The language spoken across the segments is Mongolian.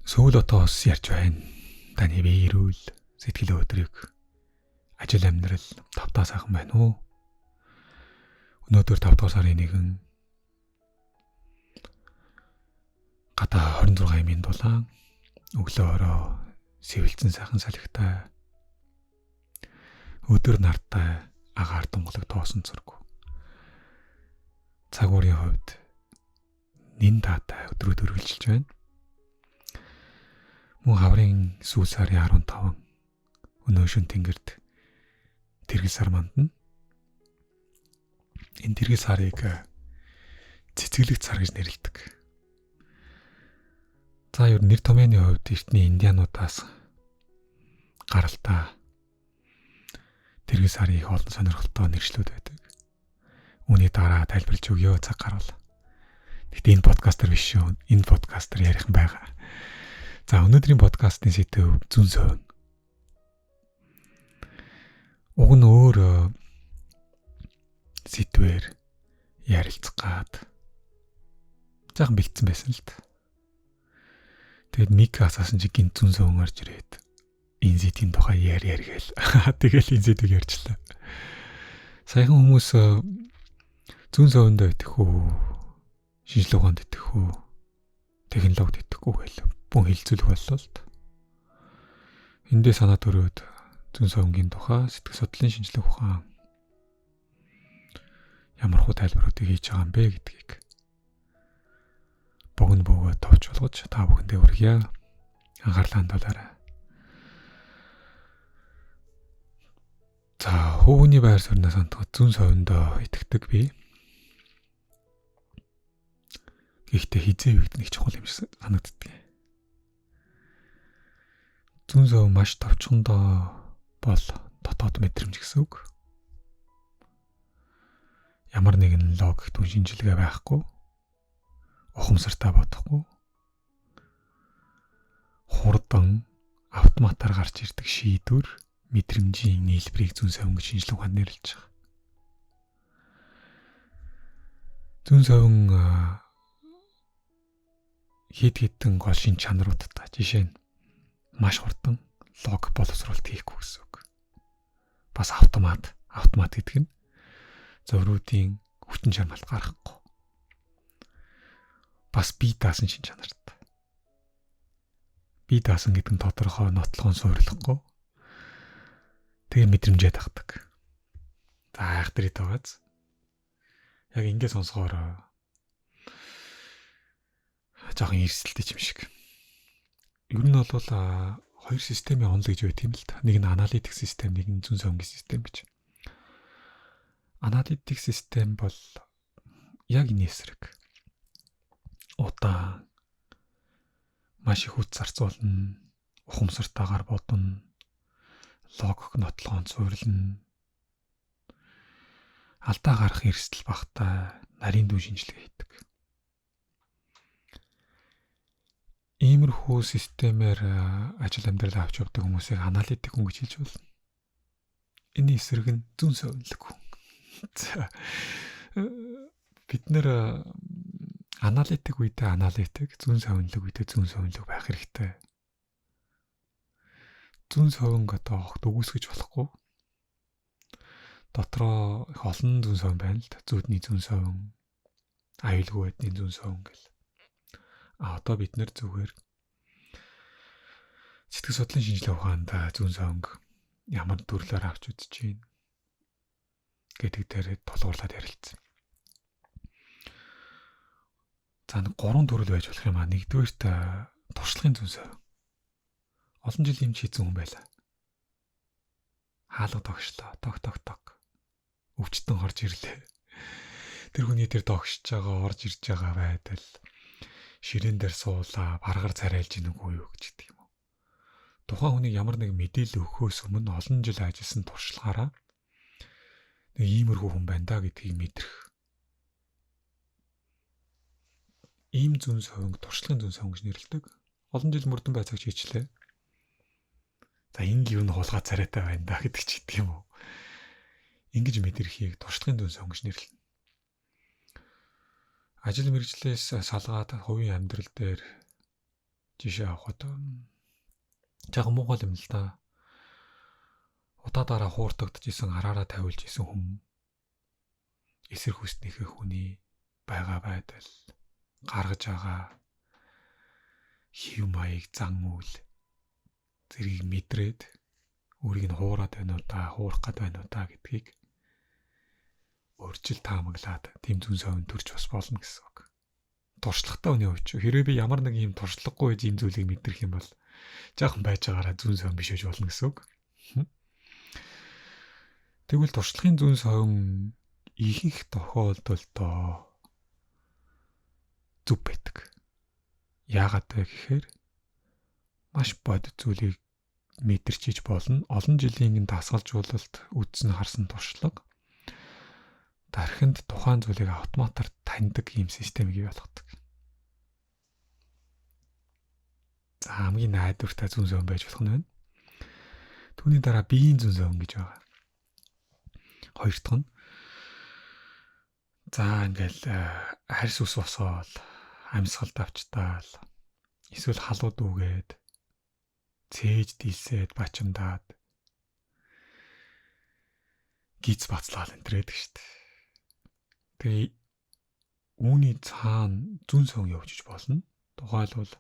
Сүүл отоос ярьж байна. Таны бие эрүүл, сэтгэл өдрийг, ажил амьдрал тавтаа сайхан байна уу? Өнөөдөр 5 дугаар сарын 1 гадаа 26 аймын дулаан, өглөө орой сэвэлзэн сайхан салхитай, өдөр нартай, агаар тунгалаг тоосон зүрг. Цаг уурын хувьд нин таатай өдрүүд үргэлжилж байна. Мөн хаврын сүүл сарын 15 өнөө шөн тэнгэрт тэргэл сар мандна. Энэ тэргэл сарыг цэцэглэг сар гэж нэрлэдэг. За ер нь нэр томьёоны хувьд эртний индиануудаас гаралтай тэргэл сарын их олон сонирхолтой нэршлүүд байдаг. Үүний дараа тайлбарлаж өгье цаг гарвал. Гэхдээ энэ подкастер биш шүү. Энэ подкастер ярих юм байгаа. За өнөөдрийн подкастын сэдэв зүн совин. Уг нь өөр сэдвээр ярилцах гад жаахан бэлдсэн байсан л та. Тэгээд Мика асаасан чи гинт зүн совин орж ирээд энэ сэдвийн тухай яар яар гээл. Тэгэл энэ сэдвийг ярьчлаа. Саяхан хүмүүс зүн совиндоо итгэх үү, шинжлэх ухаанд итгэх үү, технологид итгэх үү гэл бүн хилцүүлэх боллоо л та. Эндээ санаа төрөөд зүн совингийн тухай сэтгэл судлалын шинжлэх ухаан ямар хуу тайлбаруудыг хийж байгаа юм бэ гэдгийг богино бөгөөд товч болгож та бүхэндээ хүргье. Анхаарлаа хандуулаарай. За хүүний байр сууриас онтгод зүн совиндоо итгэдэг би. Гэхдээ хизээ юу гэдэг нэг чухал юм шиг санагддаг. Зүн совин маш товчхондоо бол дотоод мэдрэмж гэсэн үг. Ямар нэгэн логик түн шинжилгээ байхгүй, ухамсартай бодохгүй, хурдан автоматар гарч ирдэг шийдвэр мэдрэмжийн нийлбэрийг зүн совин гэж шинжлэх ухаанд нэрлэж байгаа. Зүн совин хэд хэдэн гол шин чанаруудтай, жишээ нь маш хурдан логик боловсруулалт хийхгүй гэсэн үг. Бас автомат гэдэг нь зурвуудын хүчин чармайлт гаргахгүй. Бас бие даасан шин чанартай. Бие даасан гэдэг нь тодорхой нотлогон суйрлахгүй. Тэгээ мэдрэмжээ дагдаг. За айхтар ит байгааз. Яг ингэ сонсохоор жоохон эрсдэлтэй юм шиг. Ер нь бол хоёр системийн онол гэж байт юм л та. Нэг нь аналитик систем, нэг нь зүн совингийн систем гэж. Аналитик систем бол яг энэ эсрэг. Удаан маш их хүч зарцуулна, ухамсартайгаар бодно, логик нотлогоон суйрлна. Алдаа гарах эрсдэл багтай, нарийн дүн шинжилгээ хийдэг. Иймэрхүү системээр ажил амьдрал авч явдаг хүмүүсийг аналитик хүн гэж хэлж болно. Энийн эсрэг нь зүн совинлог хүн. За бид нэр аналитик үедээ аналитик, зүн совинлог үедээ зүн совинлог байх хэрэгтэй. Зүн совинг одоо огт үгүйсгэж болохгүй. Дотроо их олон зүн совин байна л да. Зүүдний зүн совин, аюулгүй байдлын зүн совин гэл. А одоо бид нэр зүгээр сэтгэл судлалын шинжлэх ухаанд зүн совинг ямар төрлөөр авч үзэж байна гэдэг дээр тулгуурлаад ярилцсан. За нэг 3 төрөл байж болох юм а. Нэгдүгээрт туршлагын зүн совин. Олон жил юм хийсэн хүн байлаа. Хаалга тогшлоо. Тог тог тог. Өвчтөн орж ирлээ. Тэр хүний тэр тогшиж байгаа, орж ирж байгаа байдал ширээн дээр суулаа, баргаар царайлж ийн үгүй юу гэж гэдэг юм уу. Тухайн хүнийг ямар нэг мэдээлэл өгөхөөс өмнө олон жил ажилласан туршлагаараа нэг иймэрхүү хүн байна да гэдгийг мэдрэх. Ийм зүн совинг туршлагын зүн совин гэж нэрлэдэг. Олон жил мөрдөн байцаагч хийчлээ. За энэ юу н хулгай царайтай байна да гэдэг ч гэдэг юм уу. Ингэж мэдрэхийг туршлагын зүн совин гэж нэрлэнэ. Ажил мэргэжлээс салгаад хувийн амьдрал дээр Жишээ авахад жаахан муухай юм л да. Удаа дараа хуурдагдчихсэн, араараа тавиулж исэн хүм эсрэг хүснийхээ хүний байгаа байдал, гаргаж байгаа хэв маяг, зан үйл зэргийг мэдрээд өөрийг нь хуураад байна уу та, хуурах гээд байна уу та гэдгийг өөрчил таамаглаад тийм зүүн совин төрж бас болно гэсэн үг. Туршлагатай хүний хувьд хэрвээ би ямар нэг юм туршлагагүй ийм зүйлийг мэдрэх юм бол жаахан байж байгаараа зүүн совин биш байж болно гэсэн үг. Тэгвэл туршлагын зүүн совин ихэнх тохиолдолд зөв байдаг. Яагаад вэ гэхээр маш бодит зүйлийг мэдэрчиж болно. Олон жилийн дасгалжуулалт үдсэн харсан туршлага дархинд тухайн зүйлийг автоматар таньдаг ийм системийг бий болгодог. За, хамгийн найдвартай зүүн совин байж болох нь байна. Түүний дараа биеийн зүүн совин гэж байгаа. Хоёр дахь нь за ингээл харьс ус босоол, амьсгалд авчтаал, эсвэл халуу дүүгээд, цээж дилсээд, бачимдаад, гиз бацлаал энэ төр гэдэг шүү дээ. Тэгээ үүний цаана зүүн совин явж иж болно. Тухайлбал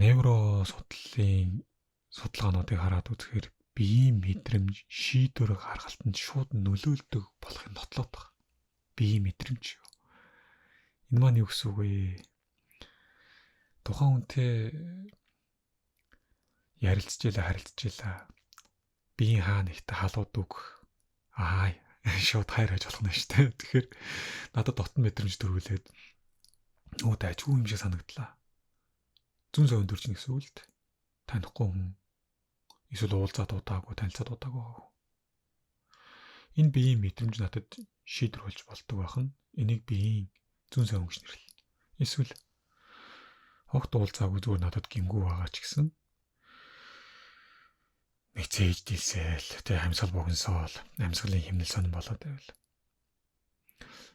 невро судлалын судалгаануудыг хараад үзэхээр биеийн мэдрэмж шийдвэр гаргалтанд шууд нөлөөлдөг болохыг нотлоод байгаа. Биеийн мэдрэмж. Энэ маань юу гэсэн үг вэ? Тухайн хүнтэй ярилцж ийлээ, харилцаж ийлээ. Биеийн хаа нэгт халууд үг аа шууд хайр байж болох нь шүү дээ. Тэгэхээр надад дотн мэдрэмж төрүүлээд өө дайжгүй юм шиг санагдлаа. Зүүн совин төрж гэсэн үг л дээ. Танихгүй хүн эсвэл уулзаад удаагүй, танилцаад удаагүй байгаа. Энэ биеийн мэдрэмж надад шийдвэр болж болдог байх нь энийг биеийн зүүн совин гэж нэрлэнэ. Эсвэл огт уулзаагүй зүгээр надад гимгүү байгаа ч гэсэн нэг цээж дилсэл, тэг амьсгал богиносоол, амьсгалын химнэл сонин болоод байвал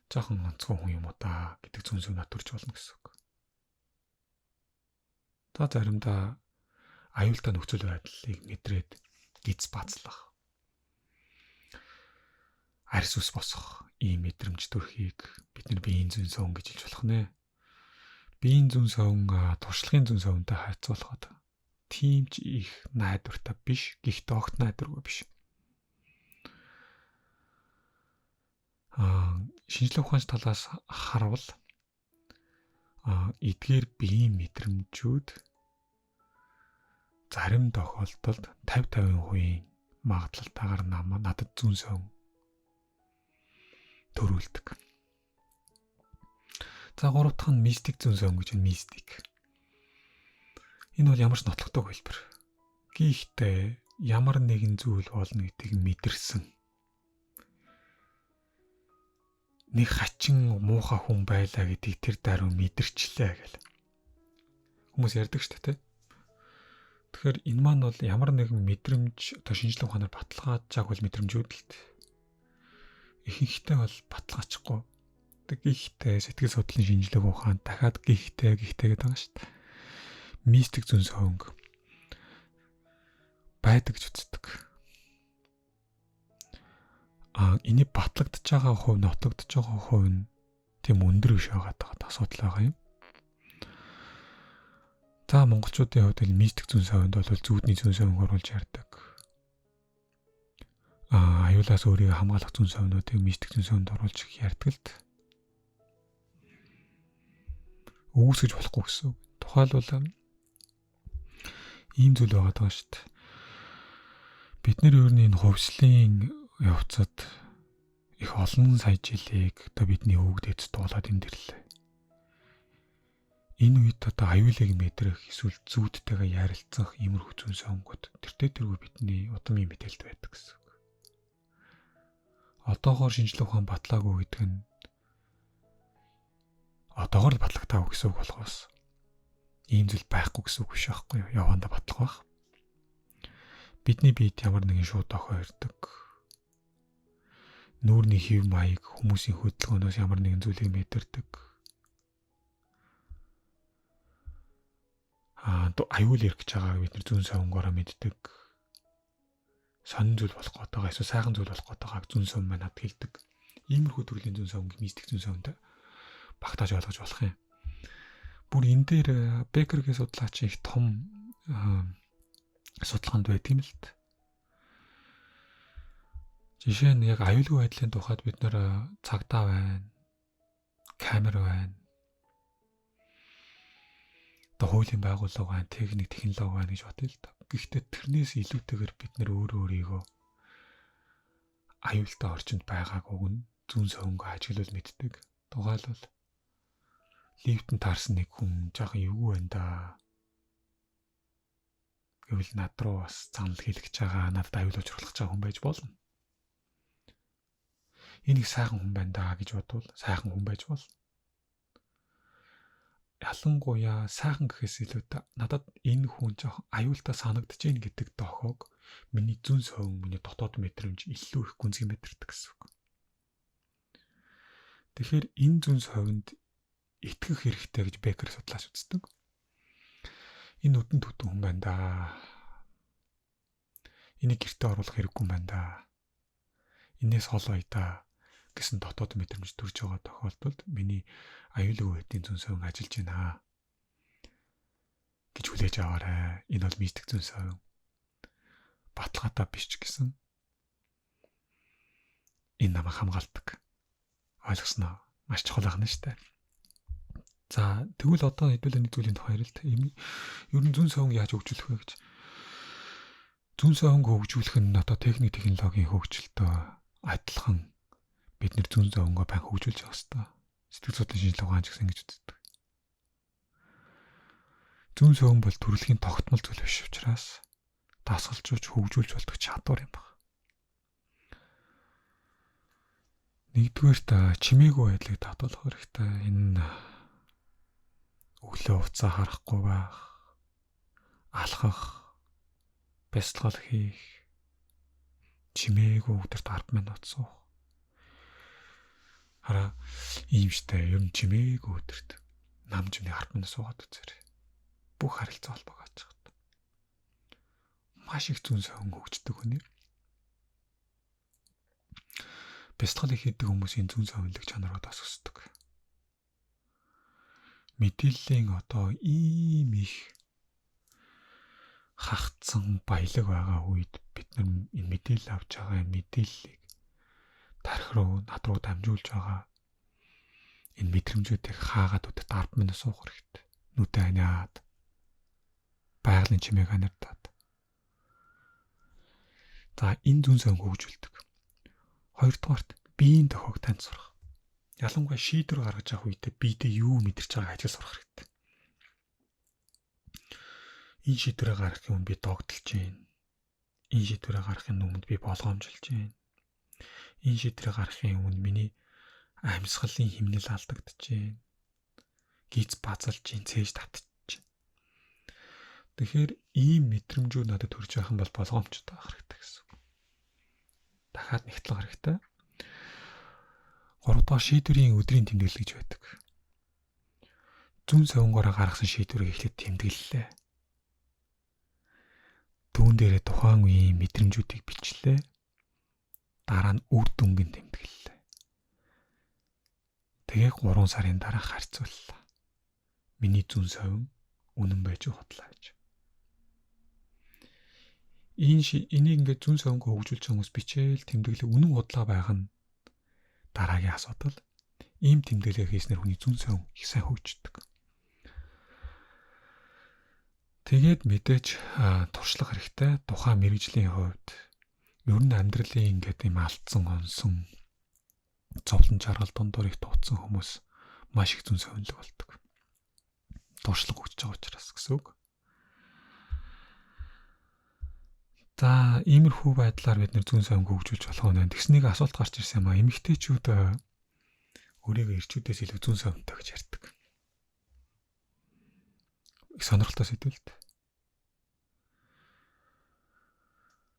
жоохон онцгой хүн юм уу та гэдэг зүүн совин над төрж болно гэсэн үг. За, заримдаа аюултай нөхцөл байдлыг мэдрээд гиз бацлах, арьс ус босох ийм мэдрэмж төрхийг бид нар биеийн зүүн совин гэж хэлж болох нэ. Биеийн зүүн совин туршлагын зүүн совинтой харьцуулахад тийм ч их найдвартай биш, гэхдээ огт найдваргүй биш. Шинжлэх ухааны талаас харвал эдгээр биеийн мэдрэмжүүд зарим тохиолдолд 50-50% магадлалтайгаар надад зүүн совин төрүүлдэг. За, гурав дахь нь мистик зүүн совин гэж байна, мистик. Энэ бол ямар ч нотлохтой хэлбэр. Гэхдээ ямар нэгэн зүйл болно гэдгийг мэдэрсэн. Нэг хачин муухай хүн байлаа гэдгийг тэр даруй мэдэрчлээ гэл. Хүмүүс ярьдаг шүү дээ, тэ. Тэгэхээр энэ маань бол ямар нэгэн мэдрэмж одоо шинжлэх ухаанаар баталгаажааг бол мэдрэмжүүд л дээ. Ихэнхдээ бол баталгаачихгүй. Гэхдээ сэтгэл судлалын шинжлэх ухаан дахиад гэхдээ гэдэг байгаа шүү дээ. Мистик зүүн совинг байдаг гэж үздэг. Эний батлагдж байгаа хувь, нотогдож байгаа хувь нь тийм өндөр биш байгаа асуудал байгаа юм. За, монголчуудын хувьд л мистик зүүн совинд бол зүүдний зүүн совинг оруулж ярьдаг. Аюулаас өөрийгөө хамгаалах зүүн совинуудыг мистик зүүн совинд оруулж ярьдаг л. Үүсгэж болохгүй гэсэн үг. Тухайлбал ийм зүйл байгаа даа шүү дээ. Бид нэр ер нь энэ хувьслын явцад их олон сая жилийг одоо бидний өвөг дээдс дуулаад энд ирлээ. Энэ үед одоо аюулыг мэдрэх эсвэл зүүдтэйгээ ярилцах иймэрхүү зүүн сонгууд тэртээ тэргүй бидний удмын мэдээлэлд байдаг гэсэн үг. Одоогоор шинжлэх ухаан батлаагүй гэдэг нь одоогоор л батлагтаагүй гэсэн үг болохоос ийм зүйл байхгүй гэсэн үг биш байхгүй юу? Явандаа батлах байх. Бидний биед ямар нэгэн шууд дохио ирдэг. Нүүрний хэв маяг, хүмүүсийн хөдөлгөөнөөс ямар нэгэн зүйлийг мэдэрдэг. Аюул ирэх гэж байгааг бид нар зүүн совингоороо мэддэг. Сонин зүйл болох гээд байгаа, эсвэл сайхан зүйл болох гээд байгааг зүүн совин маань надад хэлдэг. Иймэрхүү төрлийн зүүн совинг мистик зүүн совинд багтааж ойлгож болох юм. Бүр энэ дээр Бекергийн судлаач их том судалгаанд байдаг юм л т. Жишээ нь яг аюулгүй байдлын тухайд бид нэр цагдаа байна, камер байна, одоо хуулийн байгууллага байна, техник, технологи байна гэж бодъё л доо. Гэхдээ тэрнээс илүүтэйгээр бид нэр өөрөө өөрийгөө аюултай орчинд байгааг уг нь зүүн совингоо ажиглавал мэддэг. Тухайлбал лифтэнд таарсан нэг хүн жаахан эвгүй байна да. Гэвэл над руу бас занал хийлгэж байгаа, надад аюул учруулах гэж байгаа хүн байж болно. Энэ их сайхан хүн байна да гэж бодвол сайхан хүн байж болно. Ялангуяа сайхан гэхээс илүү надад энэ хүн жоохон аюултай санагдаж байна гэдэг дохоог миний зүүн совин, миний дотоод мэдрэмж илүү их гүнзгий мэдэрдэг гэсэн үг. Тэгэхээр энэ зүүн совинд итгэх хэрэгтэй гэж Бекер судлаач үздэг. Энэ үдэн түтэн хүн байна да. Энийг гэртээ оруулах хэрэггүй юм байна да. Энээс хол бай да гэсэн дотоод мэдрэмж төрж байгаа тохиолдолд миний аюулгүй байдлын зүүн совин ажиллаж байна гэж хүлээж аваарай. Энэ бол мистик зүүн совин. Баталгаатай биш ч гэсэн энэ намайг хамгаалдаг. Ойлгосноо? Маш чухал байна шүү дээ. За тэгвэл одоо хэдүүлээ нэг зүйлийн тухай ярил л та. Ер нь зүүн совин яаж хөгжүүлэх вэ гэж. Зүүн совинг хөгжүүлэх нь одоо техник технологийн хөгжилтөө адилхан бид нэр зүүн совингоо байн хөгжүүлж явах хэрэгтэй. Сэтгэл судлалын шинжилгээ ухаан ч гэсэн ингэж үздэг. Зүүн совин бол төрөлхийн тогтмол зүйл биш учраас дасгалжуулж хөгжүүлж болдог чадвар юм байна. Нэгдүгээрт чимээгүй байдлыг татуулах хэрэгтэй. Энэ өглөө уцаа харахгүй байх, алхах, бясалгал хийх, чимээгүй өдөрт 10 минут суух. Хараа ийм штэ, ер нь чимээгүй өдөрт нам жимний 10 минут суугаад үзээрэй. Бүх харилцаа холбоог ачаад. Маш их зүүн совин хөгждөг хүний. Бясалгал хийдэг хүмүүсийн зүүн совинлог чанарууд бас өсдөг. Мэдээллийн одоо ийм их хагцсан баялаг байгаа үед бид нар энэ мэдээлэл авч байгаа мэдээллийг тархи руу над руу дамжуулж байгаа энэ мэдрэмжүүдийг хаагаад өдөрт 10 минут суух хэрэгтэй. Нүдэ аниад байгалийн чимээг анирдаад. За энэ зүүн совин хөгжүүлдэг. Хоёрдугаарт биеийн тохиог танд сурах. Ялангуяа шийдвэр гаргаж авах үедээ биедээ юу мэдэрч байгааг ажил сурах хэрэгтэй. Энэ шийдвэрээ гаргахын өмнө би догдолж байна. Энэ шийдвэрээ гаргахын өмнө би болгоомжилж байна. Энэ шийдвэрээ гаргахын өмнө миний амьсгалын хэмнэл алдагдаж байна. Гиз базалж байна, цээж татчих. Тэгэхээр ийм мэдрэмжүүд надад төрж байх юм бол болгоомжтой байх хэрэгтэй гэсэн үг. Дахиад нэгтлэх хэрэгтэй. Гуравдугаар шийдвэрийн өдрийн тэмдэглэл гэж байдаг. Зүүн совингоороо гаргасан шийдвэрийг эхлээд тэмдэглэлээ. Түүн дээрээ тухайн үеийн мэдрэмжүүдийг бичлээ. Дараа нь үр дүнгийн тэмдэглэлээ. Тэгээ 3 сарын дараа харьцууллаа. Миний зүүн совин үнэн байж худлаа гэж. Энийг ингээд зүүн совингоо хөгжүүлж байгаа хүмүүс бичээл тэмдэглэг үнэн худлаа байх нь дараагийн асуудал. Ийм тэмдэглэгээ хийснээр хүний зүүн совин их сайн хөгждөг. Тэгээд мэдээж туршлага хэрэгтэй. Тухайн мэргэжлийн хувьд ер нь амьдралын ингээд юм алдсан, онсон, зовлон жаргал дундуур их дутсан хүмүүс маш их зүүн совинлог болдог. Туршлага хөгжиж байгаа учраас гэсэн үг. За иймэрхүү байдлаар бид нэр зүүн совинг хөгжүүлж болох нь. Тэгснийг асуулт гарч ирсэн юм а. Эмэгтэйчүүд өөрийгөө эрчүүдээс илүү зүүн совинтой гэж ярьдаг. Их сонирхолтой сэдв л дээ.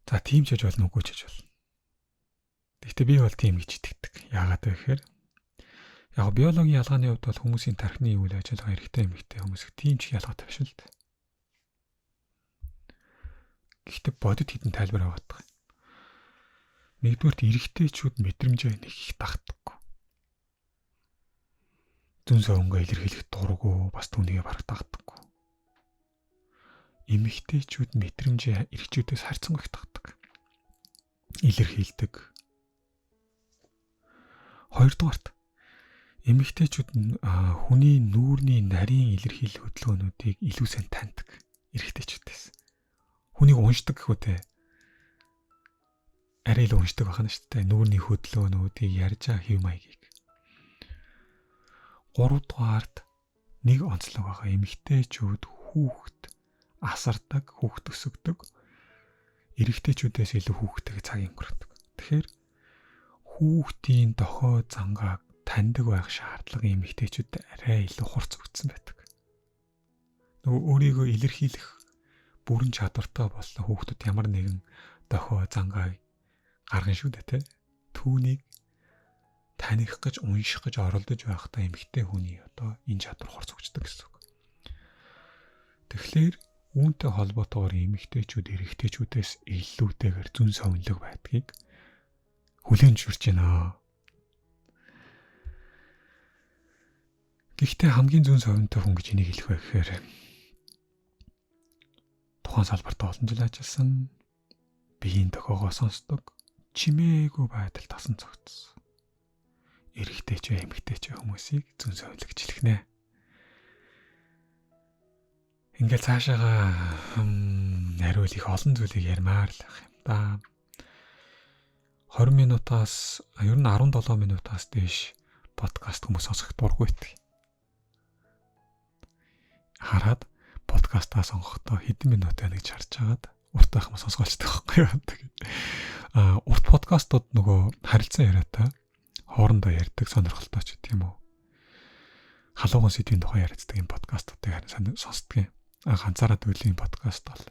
За тийм ч яж болно, үгүй ч яж болно. Гэхдээ би бол тийм гэж итгэдэг. Яагаад вэ гэхээр яг биологийн ялгааны хувьд бол хүмүүсийн тархины үйл ажиллагаа эрэгтэй эмэгтэй хүмүүс тийм ч ялгаатай биш л дээ. Гэхдээ бодит хэдэн тайлбар байгаа даа. Нэгдүгээрт эрэгтэйчүүд мэдрэмжээ нэг их дагддаггүй. Зүүн совингоо илэрхийлэх дурггүй, бас түүнийгээ бараг дагддаггүй. Эмэгтэйчүүд мэдрэмжээ эрэгчүүдээс харьцангуй их дагдаг. Илэрхийлдэг. Хоёрдугаарт эмэгтэйчүүд хүний нүүрний нарийн илэрхийлэл хөдөлгөөнүүдийг илүү сайн таньдаг эрэгтэйчүүдээс. Хүнийг уншдаг гэх үү те. Арай илүү уншдаг байна шүү дээ. Нүүрний хөдөлгөөнүүдийг ярьж байгаа хэв маягийг. Гуравдугаарт нэг онцлог байгаа. Эмэгтэйчүүд хүүхэд асардаг, хүүхэд өсгөдөг. Эрэгтэйчүүдээс илүү хүүхдтэйгээ цаг өнгөрөөдөг. Тэгэхээр хүүхдийн дохой зангааг таньдаг байх шаардлага эмэгтэйчүүдэд арай илүү хурц өгсөн байдаг. Нөгөө өөрийгөө илэрхийлэх бүрэн чадвартай болсон хүүхдүүд ямар нэгэн дохой зангааг гаргана шүү дээ, тэ. Түүнийг таних гэж, унших гэж оролдож байхдаа эмэгтэй хүний одоо энэ чадвар хурц өгчдөг гэсэн үг. Тэгэхээр үүнтэй холбоотойгоор эмэгтэйчүүд эрэгтэйчүүдээс илүүтэйгээр зүүн совинлог байдгийг хүлээн зөвшөөрч байна. Гэхдээ хамгийн зүүн совинтой хүн гэж энийг хэлэх вэ гэхээр тухайн салбарт олон жил ажилласан, биеийн дохиогоо сонсдог, чимээгүй байдал тасан цогцсон. Эрэгтэй ч эмэгтэй ч хүмүүсийг зүүн совинлог гэж хэлэх нэ. Ингээл цаашаага хариул их олон зүйлийг ярмаар л байх юм да. 20 минутаас ер нь 17 минутаас дээш подкаст хүмүүс сонсох дургүй байдаг. Хараад подкастаа сонгохдоо хэдэн минут байна гэж харж агаад урт байх юм сонсгоолцдог байхгүй юу. Тэгээд урт подкастууд нөгөө харилцан яриатай хоорондоо ярьдаг сонирхолтой ч гэдэг юм уу. Халууган сэдвийн тухай ярилцдаг юм подкастуудыг харин сонсдог юм. Ганцаараа дүүлийн подкаст бол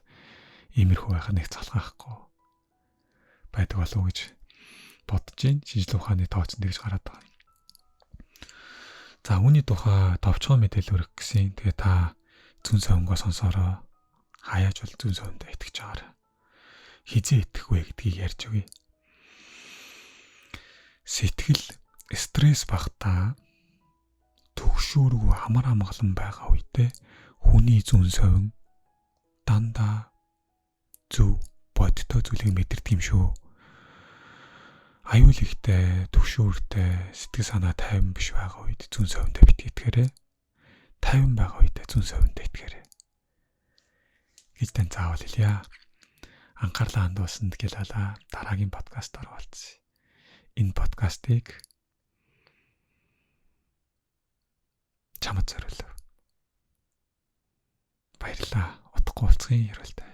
иймэрхүү байх нэг залхаахгүй байдаг болов уу гэж бодож байна. Шинжлэх ухааны тооцсон тэгж гараад байгаа. За үүний тухай товчхон мэдээлэл өргөх гэсэн. Тэгээ та зүүн совингоо сонсороо. Хаяаж бол зүүн совиндоо итгэж байгаарай. Хизээ итгэх вэ гэдгийг ярьж өгье. Сэтгэл стресс багтаа төгшүүргүй амар амгалан байгаа үедээ хүний зүүн совин дандаа зөв бодиттой зүйлийг мэдэрдэг юм шүү. Аюул ихтэй, төгшүүртэй, сэтгэл санаа тайван биш байгаа үед зүүн совиндоо битгий итгээрэй. Тайван байгаа үедээ зүүн совиндоо итгээрэй гэж тань заавал хэлье. Анхаарлаа хандуулсанд гэлалаа. Дараагийн подкастаар уулзъя. Энэ подкастыг чамд зориулав. Баярлалаа. Утгагүй уулзгын ерөөлтэй.